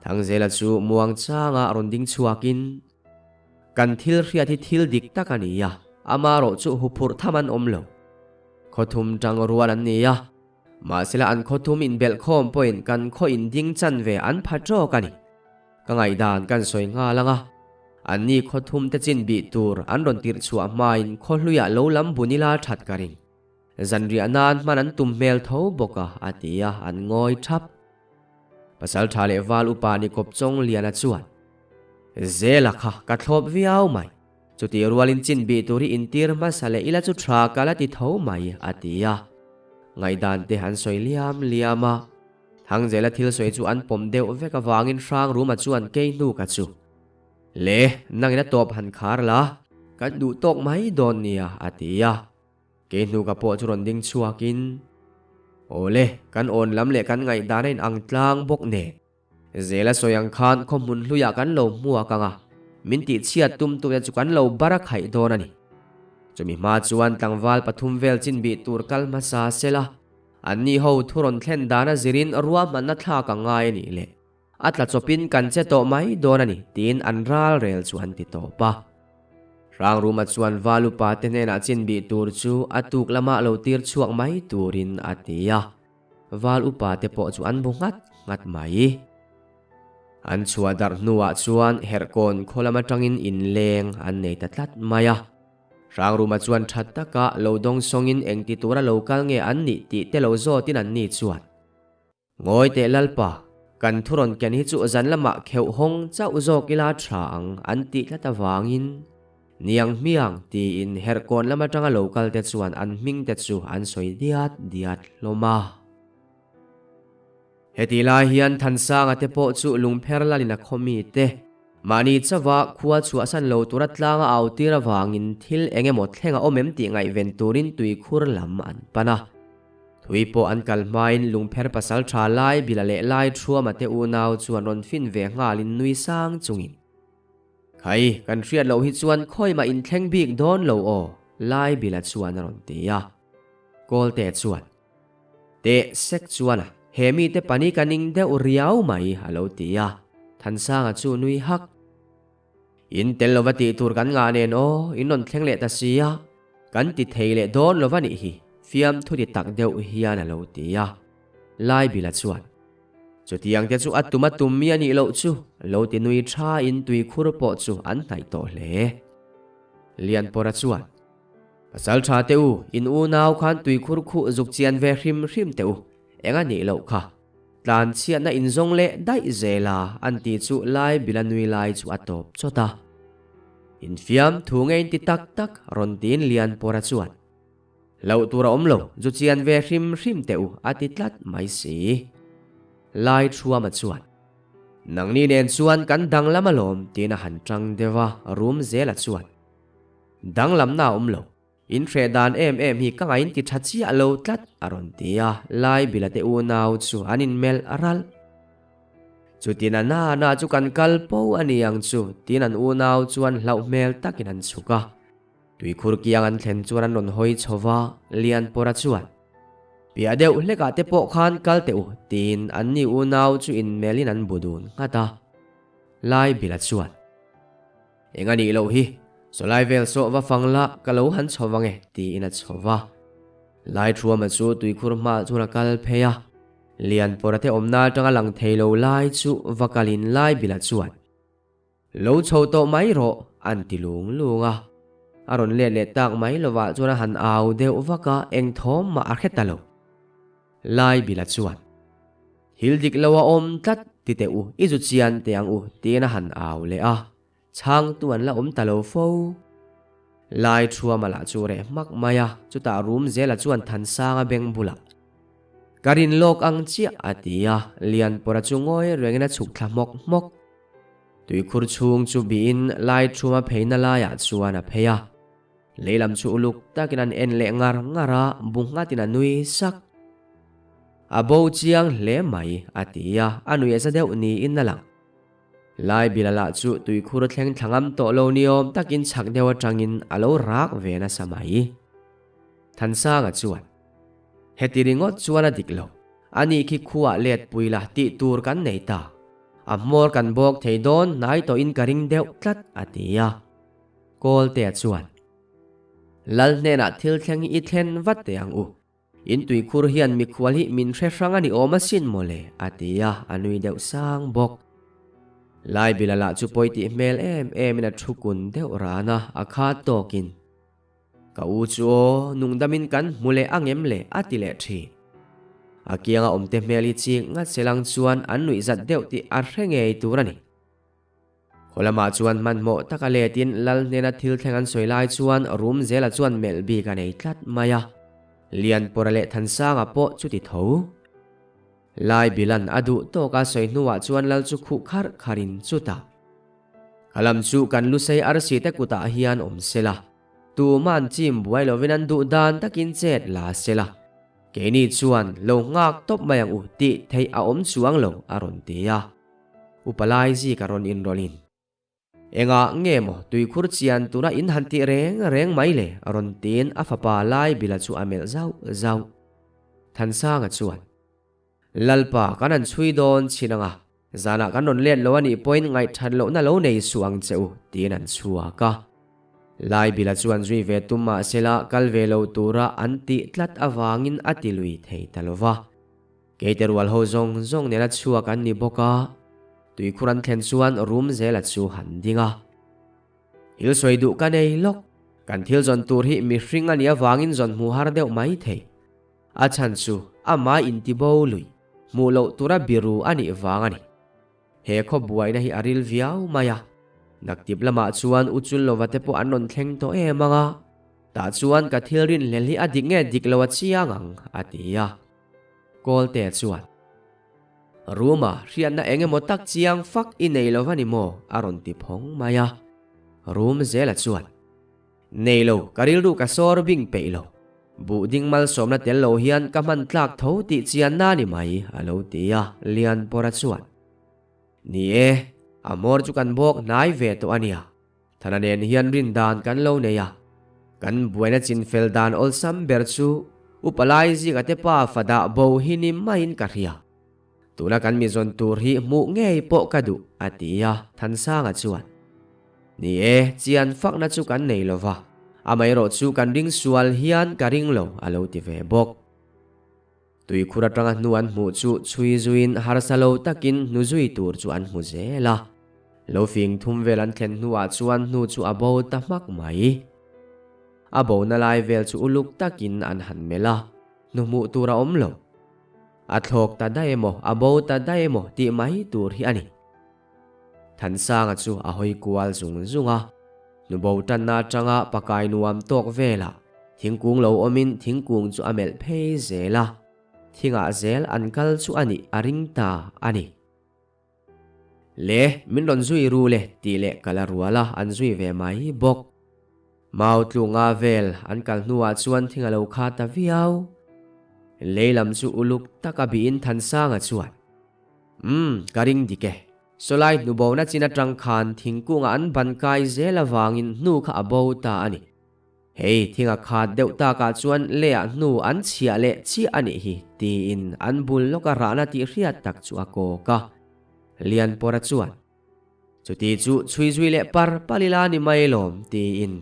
[SPEAKER 1] Thangzela chu muang changa rawn ding chhuakin, Kan thil hriat hi thil dik tak a ni a, amarawh chu huphurh tham an awm lo. Khawthum tang rual an ni a, mahsela an khawthum inbelh khawm pawhin kan khaw inding chan ve an pha tawk a ni. Ka ngaihdan kan sawi nghal ang a. Anni khaw thum te chin bih tur an rawn tirh chhuah hmain khaw hluiah lo lam bun ila that ka ring. Zanriah nan hman an tum hmel tho bawk a, a ti a, an ngawi thap. Pasaltha leh val upa ni kawp chawng Liana chuan, Zela kha ka thlawp viau mai. Chutih rualin chin bih tur hi intir hmasa leh ila chu tha ka la ti tho mai, a ti a. Ngaihdan te an sawi liam liam a. Thangzela thil sawi chu an pawm deuh vek avangin Hrangruma chuan kei hnu ka chu. Le, nangin a tawp han khar la, kan duh tawk mai dawn nia, a ti a. Kei hnu ka pawh chu rawn ding chhuakin, Awle, kan awn lam leh kan ngaihdan a in ang tlang bawk nen. Zela sawi ang khan khaw hmun hluiah kan lo hmuak ang a, min tihchhiat tum tute chu kan lo bar a khaih dawn a ni. Chumi hma chuan tlangval pathum vel chin bih tur kal hmasa sela, anni ho thu rawn thlen dana zirin ruahmanna thlak a ngai a nih le. A tla chawpin kan che tawh mai dawn a ni, tiin an ral rel chu an ti tawp a. Hrangruma chuan Valupa te hnenah chin bih tur chu a tuk lamah lo tir chhuak mai turin a ti a. Val upa te pawh chu an bu nghat nghat mai. An chhuah darh hnuah chuan herhkawn khaw lam atangin inleng an nei ta tlat mai a. Hrangruma chuan tha taka lo dawng sawngin engti tura lo kal nge an nih tih te lo zawtin an ni chuan. Ngawi teh Lalpa, kan thu rawn ken hi chu zan lamah kheuh hawng chauh zawk ila tha ang an tih tlat avangin niang hmiang tiin herhkawn lam atanga lo kal te chuan an hming te chu an sawi diat diat hlawm a. Hetih lai hian Thansanga te pawh chu lungpher lalin a khaw mi te mahni chauha khua chhuahsan lo tura tlanga au tir avangin thil eng emaw thleng a awm em tih ngaihven turin tuikhur lam an pan a. Thui pawh an kal hmain lungpher pasal tha lai bila leh lai Thuama te unau chuan rawn fin ve nghalin nui sang chungin, Khai, kan hriat loh hi chuan khawimah inthleng bik dawn lo aw, lai bila chuan a rawn ti a. Kawlte chuan, Teh sek chuan a, he mite pani ka ning deuh riau mai, a lo ti a. Thansanga chu nui hak. In tel lova tih tur kan ngah nen aw, in rawn thleng leh ta si a, kan ti thei leh dawn lova nih hi, fiamthu ti tak deuh hian a lo ti a. Laibila chuan, Chutiang te chu a tum a tum mi a nih loh chu, lo ti nui tha in tuikhur pawh chu an hnaih tawh hle. Lianpawra chuan, Pasal tha teh u, in unau khan tuikhur khuh zuk chian ve hrim hrim teh u, eng a nih loh kha. Tlan chhiatna inzawng leh daih zel a, an ti chu lai bila nui lai chu a tawp chawt a. Infiam thu nge inti tak tak rawn tiin Lianpawra chuan, Hlauh tur a awm lo, zu chian ve hrim hrim teh u, a ti tlat mai si. Lai Thuama chuan, Nangni nen chuan kan danglam alawm, tiin a han tang deuh a, rum zela chuan, Danglamna a awm lo, In hreh dan em em hi ka ngain ti tha chiah lo tlat, a rawn ti a, Lai Bila te unau chu an inmelh a ralh. Chutin a na na chu kan kal po a ni ang chu, tiin an unau chuan hlauh hmel takin an chhuk a. Tuikhur kiang an thlen chuan an rawn hawi chho va, Lianpawra chuan, Piah deuh hlekah te pawh khan kal teh u, tiin anni unau chu inmelhin an bu dun nghat a. Lai Bila chuan. Eng a nih loh hi, sawlai vel sawh va fang la ka lo han chho vang e, tiin a chho va. Laithuama chu tuikhur hmaah chuan a kal phei a, Lianpawra te awmna atanga lang thei lo lai chu va kalin Laibila chuan, Lo chho tawh mai rawh, an ti lung lung a. A rawn let leh tak mai lovah chuan a han au deuh vak a, eng thawm mah a hre ta lo. Laibila chuan, Thil dik lo a awm tlat ti teh u, i zu chian teh ang u, tiin a han au leh a, chhangtu an la awm ta lo fo. Lai Thuama lah chu reh hmak mai a, chutah rum zela chuan Thansanga beng bulah, Ka rin lawk ang chiah, a ti a, Lianpawra chu ngawi rengin a chhuk thla hmawk hmawk. Tuikhur chhung chu bihin Lai Thuma pheina laiah chuan a phei a. Lei lam chu uluk takin an en leh ngar ngar a, bu nghatin a nui sak. A bo chiang hle mai, a ti a, a nui a za deuh niin a lang. Lai bila lah chu tuikhur thleng thla ngam tawh lo ni awm takin chhak deuh atangin a lo rak ve nasa mai. Thansanga chuan, Heti ringawt chuan a dik lo, ani khi khuah let pui la tih tur kan nei ta. A hmawr kan bawk thei dawn hnai tawhin ka ring deuh tlat, a ti a. Kawltea chuan, Lal hnenah thil thleng hi i thlen vat teh ang u. In tuikhur hian mikhual hi min hre hrang a ni awm asin mawle, a ti a, a nui deuh sang bawk. Laibila lah chu pawi tih hmel em emin a thu kun deuh ran a, a khat tawkin, Ka u chu aw, nungdamin kan hmu leh ang em le? a ti leh thin. A kianga awmte hmel hi chik ngat selang chuan an nuihzat deuh tih a hre ngei tur a ni. Khaw lamah chuan hmanhmawh taka letin Lal hnena thil thleng an sawi lai chuan rum zela chuan melh bik a nei tlat mai a, Lianpawra leh Thansanga pawh chuti tho. Lai Bilan a duh tawka sawi hnuah chuan Lal chu khuh kharh kharhin chutah, Ka lam chu kan lusei arsi te kutah hian awm sela, tuman chim buai lovin an duh dan takin chet la sela, keini chuan lo nghak tawp mai ang u tih theih a awm chuang lo a rawn ti a. Upa lai zik a rawn inrawlhin, Engah nge maw tuikhur chian tuna in han tih reng reng mai le? a rawn tiin a fapa lai bila chu a melh zauh zauh. Thansanga chuan, Lalpa kan han chhui dawn chin anga, zanah kan rawn let lo a nih pawhin ngaihthat lohna lo nei suh ang che u, tiin an chhuak a. Lai bila chuan zui ve tum mahsela kal ve lo tura an tih tlat avangin a ti lui thei ta lo va. Keite rual ho zawng zawng nena chhuak an ni bawk a, tuikhur an thlen chuan rum zela chu han ding a. Thil sawi duh ka nei lawk, kan thil zawn tur hi mihring a nih avangin zawn hmu har deuh mai thei. A chhan chu amah intibo lui, hmuh loh tura biru a nih vang a ni. He khaw buaina hi a ril viau mai a, naktip lamah chuan u Chulnova te pawh an rawn thleng tawh em ang a, tah chuan ka thil rinhlel hi a dik nge dik lo a chiang ang, a ti a. Kawlte chuan, Ruma, hriatna eng emaw tak chiang fak i nei lo va ni maw? a rawn ti phawng mai a. Rum zela chuan, Nei lo, ka rilru ka sawr bing peih lo. Buh ding malsawmna tel lo hian ka hman tlak tho tih chianna ni mai, a lo ti a, Lianpawra chuan, Ni e, a hmawr chu kan bawk hnai ve tawh a nia. Thana nen hian rin dan kan lo nei a, kan buaina chin fel dan awlsam ber chu Upa Laizinga te pa fa dah bo hi ni maiin ka hria. Tuna kan mi zawn tur hi hmuh ngei pawh ka duh, a ti a, Thansanga chuan. Ni e, chian fakna chu kan nei lo va, amaherawh chu kan ring sual hian ka ring lo, a lo ti ve bawk. Tuikhur atanga hnu an hmuh chu chhui zuiin harsa lo takin hnu zui tur chu an hmu zel a. Lo fing thum vel an thlen hnuah chuan hnu chu a bo ta hmak mai. A bona lai vel chu uluk takin an han melh a, hnu hmuh tur a awm lo. A thlawk ta daih emaw, a bo ta daih emaw tih mai tur hi a ni. Thansanga chu a hawi kual zung zung a, hnubo tanna atanga pakai nuam tawk velah thingkung lo awmin thingkung chu a melh phei zel a, thingah zel an kal chu a nih a ring ta a ni. Le, min rawn zui ru le tih leh kal a rual a, an zui ve mai bawk. Mau tlunga vel an kal hnuah chuan thing a lo kha ta viau. Lei lam chu uluk taka bihin Thansanga chuan, Umm, ka ring dik e. Sawlai hnubona chin atang khan thingkungah an ban kai zel avangin hnu kha a bo ta a ni. Hei, thing a khat deuh takah chuan leiah hnu an chhiah leh chiah a nih hi, tiin an bul lawka rahna tih hriat tak chu a kawk a. Lianpawra chuan, Chuti chu chhui zui leh par pal ila ni mai lawm, tiin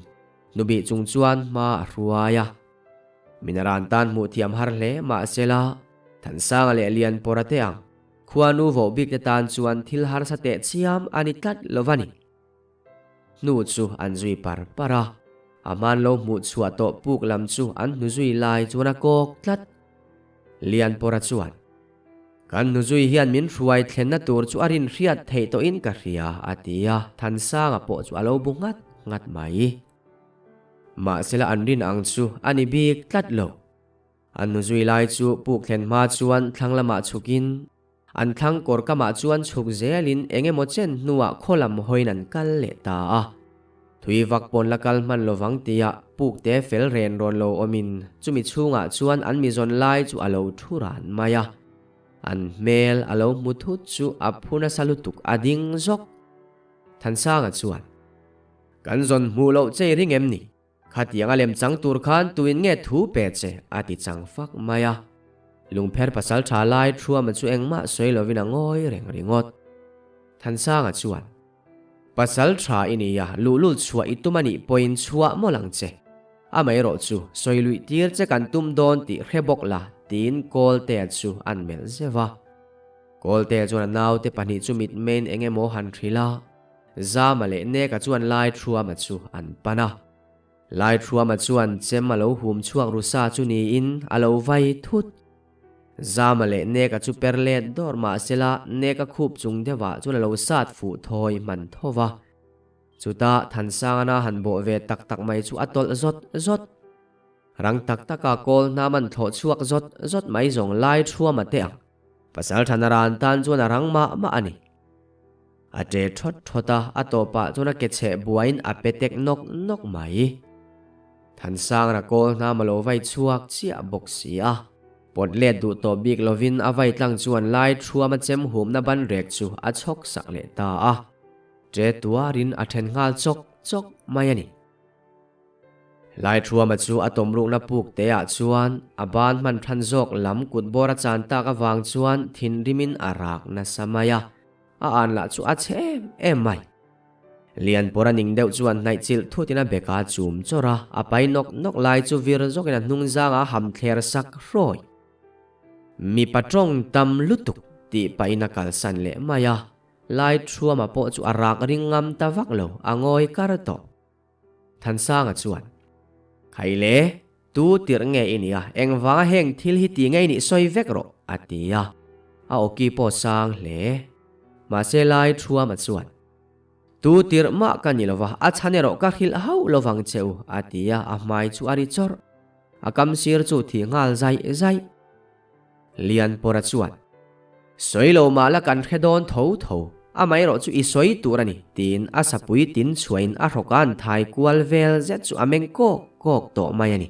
[SPEAKER 1] hnubih chung chuan hma a hruai a. Minaran tan hmuh thiam har hle mahsela Thansanga leh Lianpawra te ang khuanu voh bik te tan chuan thil harsa teh chiam a ni tlat lo va ni. Hnu chu an zui par par a, a hman lo hmuh chhuah tawh puk lam chu an hnu zui lai chuan a kawk tlat. Lianpawra chuan, Kan hnu zui hian min hruai thlenna tur chu a rin hriat theih tawhin ka hria, a ti a, Thansanga pawh chu a lo bu nghat nghat mai. Mahsela an rin ang chu a ni bik tlat lo. An nu zui lai chu puk thlen hma chuan thlang lamah chhukin, an thlang kawr kamah chuan chhuk zelin eng emaw chen hnuah khaw lam hawiin an kal leh ta a. Thui vak pawn la kal hman lovang tia puk te fel ren rawn lo awmin chumi chhungah chuan an mi zawn lai chu a lo thu ran mai a. An hmel a lo hmu thut chu a phu nasa lutuk a ding zawk. Thansanga chuan. Kan zawn hmuh loh che i ring em ni? Khatiang a lem chang tur khan tuin nge thu pe che? a ti chang fak mai a. Lungpher pasal tha lai Thuama chu engmah sawi lovin a ngawi reng ringawt. Thansanga chuan, Pasal tha i ni a, luhlul chhuah i tum a nih pawhin chhuah mawlh ang che. Amaherawh chu sawi luih tir che kan tum dawn tih hre bawk la, tiin Kawltea chu an melh zeuh a. Kawltea chuan a naute pahnih chu mitmeiin eng emaw han hrilh a, Zama leh Neka chuan Laithuama chu an pan a. Laithuama chuan chem a lo hum chhuak ru sa chu niin a lo vai thut. Zama leh Neka chu per let dawr mah sela Neka khup chung deuhah chuan a lo sat fuh thawi hman tho va. Chutah Thansangana han bawh ve tak tak mai chu a tawlh zawt zawt. Rang tak taka kawl hnam an thlawh chhuak zawt zawt mai zawng Laithuama te ang. Pasal thana ran tan chuan a rang mah mah a ni. A ṭe ṭhawt ṭhawt a, a tawpah chuan a ke chheh buaiin a pe tek nawk nawk mai. Thansangra kawl hnam a lo vai chhuak chiah bawk si a. Pawt let duh tawh bik lovin a vai tlang chuan lai ṭhuam a chem humna ban rek chu a chhawk sak leh ta a. Ṭe tuarin a ṭhen nghal chawk chawk mai a ni. Laithuama chu a tawmrukna puk te ah chuan a ban hman than zawk lam kut bawr a chan tak avang chuan thinrimin a rak nasa mai a, a an lah chu a chhe em em mai. Lianpawr a ning deuh chuan hnaih chilh thutin a beka chum chawrh a, a pai nawk nawk lai chu vir zawkin a hnung zangah a ham thler sak hrawi. Mipa tawng tam lutuk tih pahin a kalsan leh mai a, Laithuama pawh chu a rak ring ngam ta vak lo, a ngawi kar tawh. Thansanga chuan, Khai le, tu tirh nge i nia, engvanga heng thil hi ti nge i nih sawi vek rawh, a ti a. A awki pawh sang hle. Mahse lai Thuama chuan, Tu tirh mah ka ni lova, a chhan erawh ka hrilh hauh lovang che u, a ti a, a hmai chu a ri chawrh. A kam sir chu thih nghal zaih zaih. Lianpawra chuan, Sawi lo mah la kan hre dawn tho tho, amaherawh chu i sawi tur a ni, tiin a sapui tin chhuahin a hrawk a an thai kual vel zet chu a meng kawk kawk tawh mai a ni.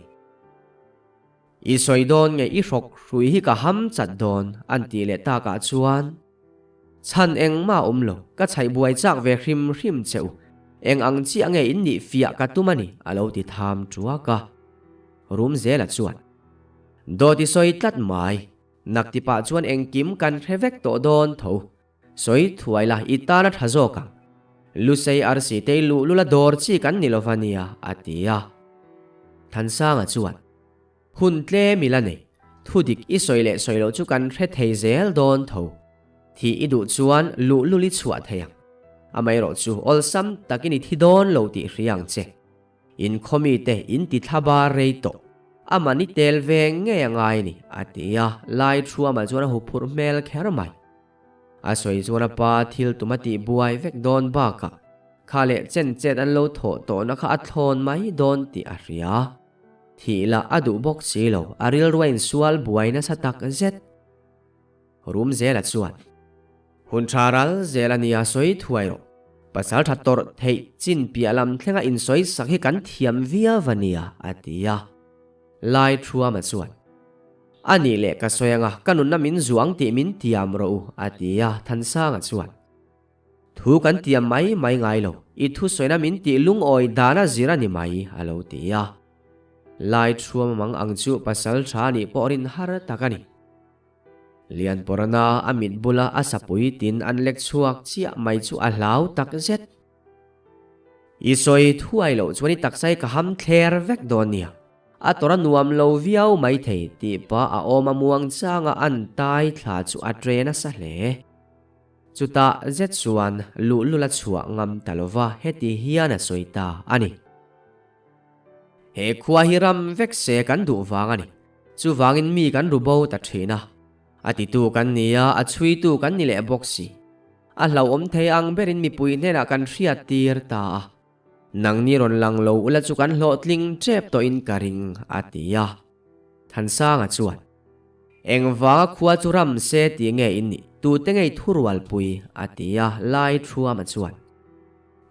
[SPEAKER 1] I sawi dawn nge i hrawk hrui hi ka ham chat dawn, an tih leh takah chuan, Chhan engmah a awm lo, ka chhaih buai chak ve hrim hrim che u, eng ang chiah nge in nih fiah ka tum a ni, a lo ti tham tuak a. Rum zela chuan, Dawt i sawi tlat mai, nak ti pah chuan engkim kan hre vek tawh dawn tho, sawi thuai la i tan a tha zawk ang. Lusei arsi tei luh lula dawr chi kan ni lova nia, a ti a. Thansanga chuan, Hun tlem i la nei, thu dik i sawi leh sawi loh chu kan hre thei zel dawn tho. Thih i duh chuan luhlul i chhuah thei ang. Amaherawh chu awlsam takin i thi dawn lo tih hria ang che. In khawmi te in ti thla bar rei tawh. Aman i tel ve ngei a ngai ni, a ti a, lai thuamah chuan a huphurh hmel kher mai. A sawi chuan a pa thil tum a tih buai vek dawn bakah kha leh chen chet an lo thawh tawhna kha a thlawn mai dawn tih a hria. Thih lah a duh bawk si lo, a rilru a insual buai nasa tak zet. Rum zela chuan, Hun tha ral zel a nia sawi thuai rawh. Pasal tha tawrh theih chin piah lam thlenga insawi sak hi kan thiam viau a nia, a ti a. Lai Thuama chuan, A nih leh ka sawi anga ka nunna min zuang tih min tiam rawh u, a ti a. Thansanga chuan, Thu kan tiam mai mai ngai lo, i thusawina min tih lungawi dana zir a ni mai, a lo ti a. Lai Thuama mang ang chu pasal tha nih pawh rin har tak a ni. Lianpawrana a mit bula a sapui tin an lek chhuak chiah mai chu a hlau tak zet. I sawi thuai loh chuan i taksa hi ka ham thler vek dawn nia. A tawrh a nuam lo viau mai thei tih pah a awm a muang changa an tai thla chu a tre nasa hle. Chutah zet chuan luhlul a chhuah ngam ta lova heti hian a sawi ta a ni. He khua hi ram vek se kan duh vang a ni. Chuvangin mi kan ru bo ta thin a. A titu kan ni a, a chhuitu kan ni leh bawk si. A hlauhawm thei ang berin mipui hnenah kan hriat tir ta a. Nangni rawn lang lo ula chu kan hlawhtling tep tawhin ka ring, a ti a. Thansanga chuan, Engvanga khua chu ram se ti nge in nih? Tute ngei thurualpui? a ti a. Lai Thuama chuan,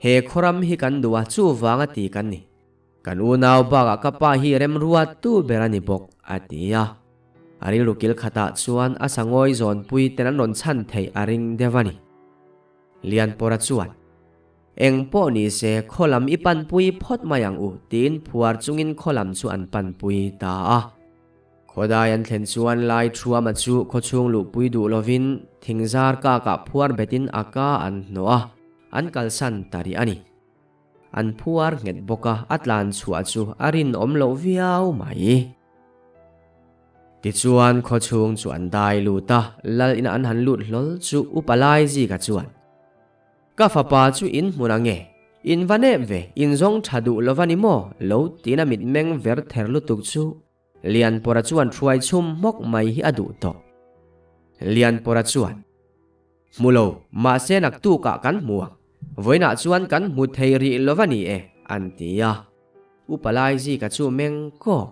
[SPEAKER 1] He khawram hi kan duh a, chuvanga ti kan ni. Kan unau bakah ka pa hi remruat tu ber a ni bawk, a ti a. A rilru kil khatah chuan a sangawi zawnpui ten an rawn chhan theih a ring deuh a ni. Lianpawra chuan, Eng pawh ni se, khaw lam i panpui phawt mai ang u, tiin phuar chungin khaw lam chu an panpui ta a. Khawdai an thlen chuan lai Thuama chu khawchhung luhpui duh lovin thingzar kakah phuar betin a ka an hnawh a, an kalsan ta rih a ni. An phuar nghet bawk a, a tlan chhuah chu a rinawm loh viau mai. Tichuan khawchhung chu an dai lut a, lal ina an han lut hlawl chu Upa Laizika chuan, Ka fapa chu in hmun ang e, in va nep ve, in zawng tha duh lo va ni maw? lo tiin a mitmeng ver ther lutuk chu Lianpawra chuan hruai chhum hmawk mai hi a duh tawh. Lianpawra chuan, Hmu lo, mahse naktukah kan hmu ang. Vawiinah chuan kan hmu thei rih lo va ni e, an ti a. Upa Laizika chu meng kawk.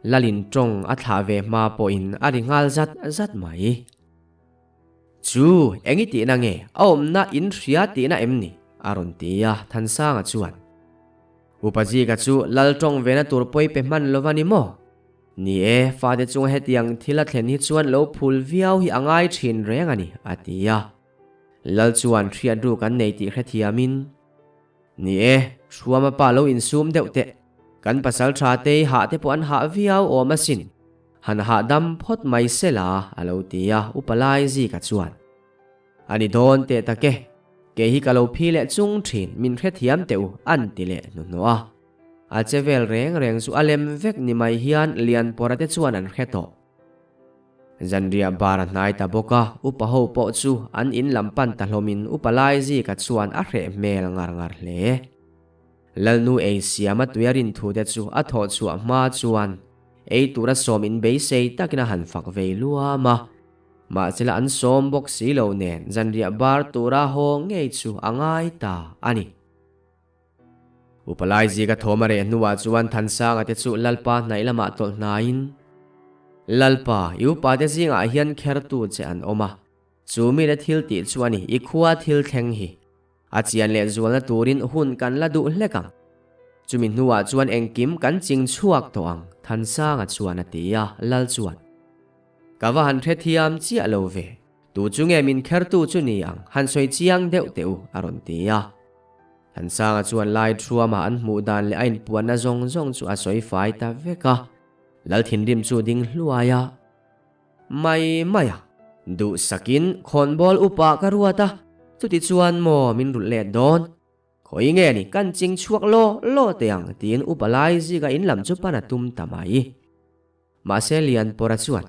[SPEAKER 1] Lalin tawng a thlah ve hma pawhin a ri nghal zat zat mai. Chu, eng i tihna nge? A awmna in hria tihna em ni? a rawn ti a, Thansanga chuan. Upa Zika chu lal tawng vena tur pawi pe hman lo va ni maw? Ni e, fate chunga hetiang thil a thlen hi chuan lo phul viau hi a ngai thin reng a ni, a ti a. Lal chuan hriat ruk an nei tih hrethiamin, Ni e, Thuama pa lo insum deuh teh. Kan pasal tha te i hah te pawh an hah viau awm asin. Han hahdam phawt mai se la, a lo ti a, Upa Laizika chuan. A ni dawn teh tak e, kei hi ka lo phi leh chung thin, min hrethiam teh u, an ti leh hnuhnawh a. A che vel reng reng chu a lem vek ni mai hian Lianpawra te chuan an hre tawh. Zanriah bar a hnai ta bawk a, upa ho pawh chu an in lam pan ta hlawmin upa Laizika chuan a hreh hmel ngar ngar hle. Lalnu ei siama tuia rin thu te chu a thawh chhuah hma chuan ei tura sawm in beisei takin a han fak vei luam a. Mahsela an sawm bawk si lo nen zanriah bar tura haw ngei chu a ngai ta a ni. Upa Laizika thawm a reh hnuah chuan Thansanga te chu Lalpa hnaih lamah tawlh hnaiin, Lalpa, i upate zingah hian khertu che an awm a, chu mite thil tih chu a ni, i khua thil thleng hi. A chian leh zualna turin hun kan la duh hlek ang. Chumi hnuah chuan engkim kan ching chhuak tawh ang, Thansanga chuan a ti a, Lal chuan, Ka va han hrethiam chiah lo ve. Tu chu nge min khertu chu ni ang, han sawi chiang deuh teh u, a rawn ti a. Thansanga chuan lai thuama an hmuh dan leh a inpuanna zawng zawng chu a sawi fai ta vek a. Lal thinrim chu ding hluai a. Mai mai a, duhsakin khawnbawl upa ka ruat a, chuti chuan maw min rulh let dawn? Khawi nge ni kan ching chhuak law law teh ang, tiin upa lai zika in lam chu pan a tum ta mai. Mahse Lianpawra chuan,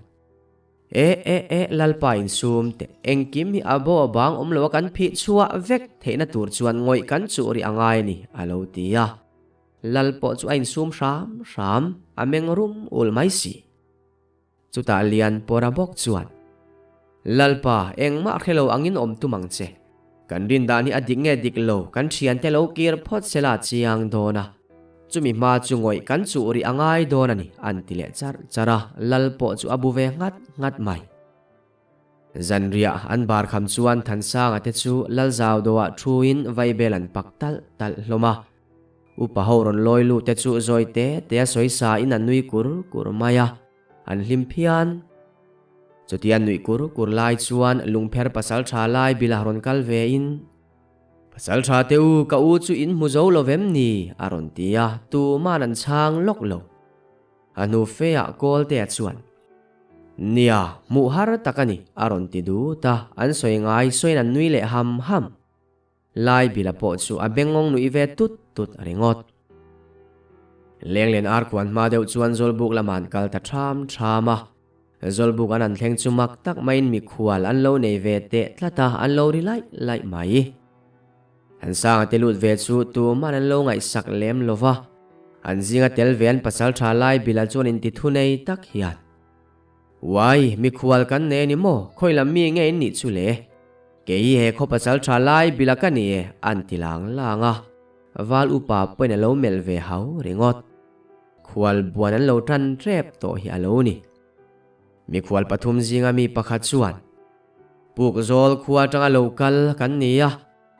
[SPEAKER 1] E e e Lalpa insum teh, engkim hi a bo a bang awm lo a kan phih chhuah vek theihna tur chuan ngawih kan chuh rih a ngai a ni, a lo ti a. Lal pawh chu a insum hram hram, a meng rum ul mai si. Chutah Lianpawra bawk chuan, Lalpa, engmah hre lo angin awm tum ang che. Kan rin dan hi a dik nge dik lo, kan thiante lo kir phawt se la chiang dawn a. Chumi hma chu ngawih kan chuh rih a ngai dawn a ni, an ti leh charh charh a, Lal pawh chu a bu ve nghat nghat mai. Zanriah an bar kham chuan Thansanga te chu Lal zau dawhah thuin vaibel an pak talh talh hlawm a. Upa ho rawn lawi lut te chu zawi te te a sawi sa in an nui kur kur mai a, an hlim phian. Chutia nuih kur kur lai chuan lungpher pasal tha lai bilah rawn kal ve in, Pasal tha te u, ka u chu in hmu zo lo vem ni? a rawn ti a, tuman an chhang lawk lo. A hnu fe ah Kawltea chuan, Nia, hmuh har tak a ni, a rawn ti dut a, an sawi ngai sawiin an nui leh ham ham. Lai bila pawh chu a bengawng nuih ve tut tut ringawt. Lenglen ar khuan hma deuh chuan Zawlbuk lamah an kal ta ṭham ṭham a. Zawlbuk an han thleng chu mak tak maiin mikhual an lo nei ve teh tlat a, an lo ri laih laih mai. Thansanga te lut ve chu tuman an lo ngaihsak lem lo va, an zinga tel ve an pasal ṭha lai bila chuan inti thu nei tak hian, Uai, mikhual kan nei a ni maw? Khawi lam mi nge in nih chu le? Kei hi he khaw pasal ṭha lai bila ka ni e, an ti lang lang a. Val upa pawhin a lo melh ve hau ringawt. Khual buan an lo tan tep tawh hi a lo ni. Mikhual pathum zinga mi pakhat chuan, Puk zawl khua atanga lo kal kan ni a,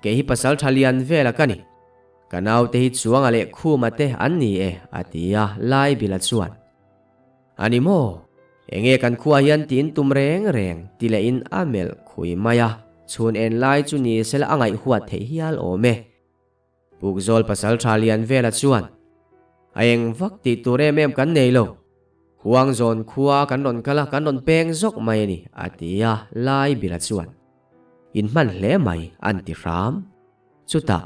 [SPEAKER 1] kei hi pasal tha lian vela ka ni. Ka naute hi Chuanga leh Khuma te an ni e, a ti a, Laibila chuan, A ni maw? Enge kan khua hian tiin tum reng reng, ti lehin a melh khui mai a, chhun en lai chu ni sela a ngaihhuat theih hial awm e. Pukzawl pasal tha lian vela chuan, A eng vak tih tur em em kan nei lo. Huang zawn khua kan rawn kal a, kan rawn peng zawk mai a ni, a ti a, Lai Bila chuan, In hman hle mai, an ti hram. Chutah,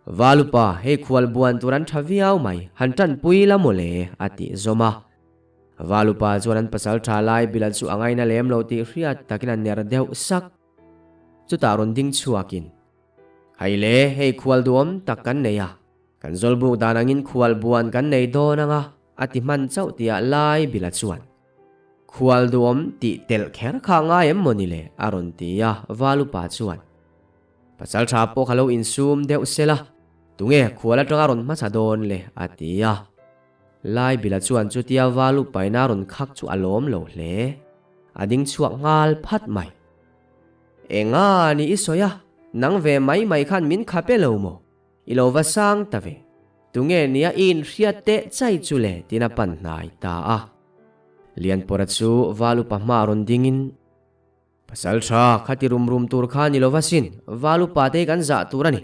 [SPEAKER 1] Valupa, hei khual buan tur an tha viau mai, han tanpui la maw le, a tih zawm a. Valupa chuan an pasalṭha lai bila chu a ngaina lem lo tih hriat takin a ner deuh sak. Chutah rawn ding chhuakin, Hei le, hei khual duhawm tak kan nei a, kan zawlbuk dan angin khual buan kan nei dawn ang a, a ti hman chauh tihah lai bila chuan, Khual duhawm tih telh kher kha ngai em maw ni le? a rawn ti a, Valupa chuan, Pasalṭha pawh kha lo insum deuh sela, tunge khual aṭanga rawn hmasa dawn le? a ti a. Lai bila chuan chutia Valupaina rawn khak chu a lawm lo hle. A ding chhuak nghal phat mai. Enga ni i sawi a, nang ve mai mai khan min khap e lo maw? I lo va sang ta ve. Tunge nia i inhriat teh chai chu le tiin a pan hnai ta a. Lianpawra chu val upa hma rawn dingin, Pasal tha, khati rum rum tur kha ni lo va sin, val upa te hi kan zah tur a ni.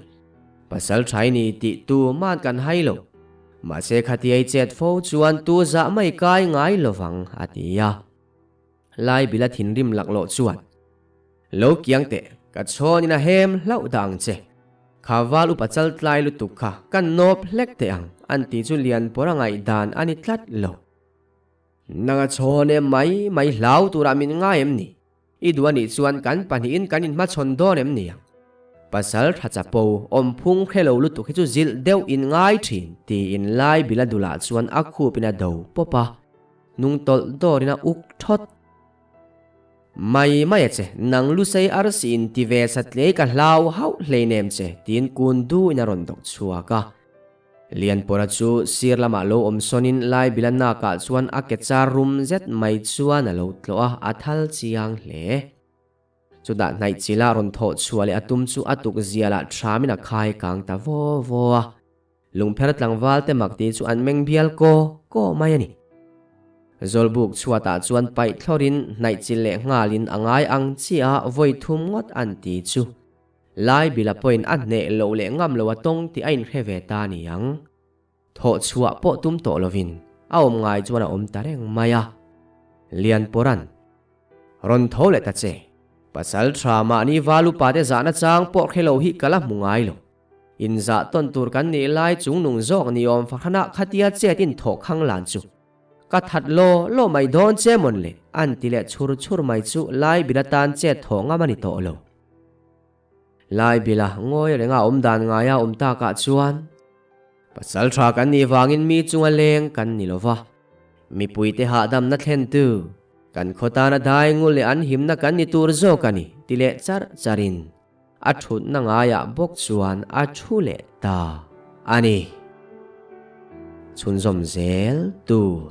[SPEAKER 1] Pasal tha i ni tih tu man kan hai lo. Mahse khati ei chet fo chuan tu zah mai kai ngai lo vang, a ti a. Lai bila thinrim laklawh chuan, Lo kiang teh, ka chhawnin a hem hlauh dah ang che. Kha val upa chal tlai lutuk kha ka nawp hlek teh ang, an ti chu Lianpawr a ngaihdan a ni tlat lo. Nang a chhawn em mai mai hlau turah min ngai em ni? I duh a nih chuan kan pahnihin kan inhmachhawn dawn em ni ang? Pasal tha chapo, awmphung hre lo lutuk hi chu zilh deuh in ngai thin, tiin Lai bila dulah chuan a khupin a do pawp a. Hnung tawlh dawrin a uk thawt. Mai mai a che, nang Lusei arsi in ti ve satlei ka hlau hauh hleinem che, tiin kun duhin a rawn dawk chhuak a. Lianpawra chu sir lamah lo awm sawnin Laibila nakah chuan a ke char rum zet mai chuan a lo tlawh a, a thal chiang hle. Chutah hnaih chila rawn thawh chhuah leh a tum chu a tuk zialah thamin a khai kang ta vaw vaw a. Lungpher tlangval te mak tih chu an meng bial kaw kaw mai a ni. Zawlbuk chhuatah chuan paih thlawrin hnaih chil leh nghalin a ngai ang chiah a vawi thum ngawt an ti chu. Lai bila pawhin a hneh loh leh ngam lo a tawng tih a inhre ve ta ni ang. Thawh chhuah pawh tum tawh lovin a awm ngai chuan a awm ta reng mai a. Lianpawra'n. Rawn tho leh ta che. Pasal tha mahni val upa te zahna chang pawh hre lo hi ka la hmu ngai lo. Inzah tawn tur kan nih lai chung nung zawk ni awm fahranah khatia chet in thawh khang lan chu. Ka that law law mai dawn che mawn le, an ti leh chhur chhur mai chu Lai Bila tan chet thawh ngam a ni tawh lo. Lai Bila ngawi renga awm dan ngaia awm takah chuan pasal tha kan nih vangin mi chunga leng kan ni lo va, mipuite hahdamna thlentu kan khaw tana dai ngul leh an himna kan ni tur zawk a ni ti leh charh charhin A thutna ngaiah bawk chuan a thu leh ta a ni. Chhunzawm zel tur.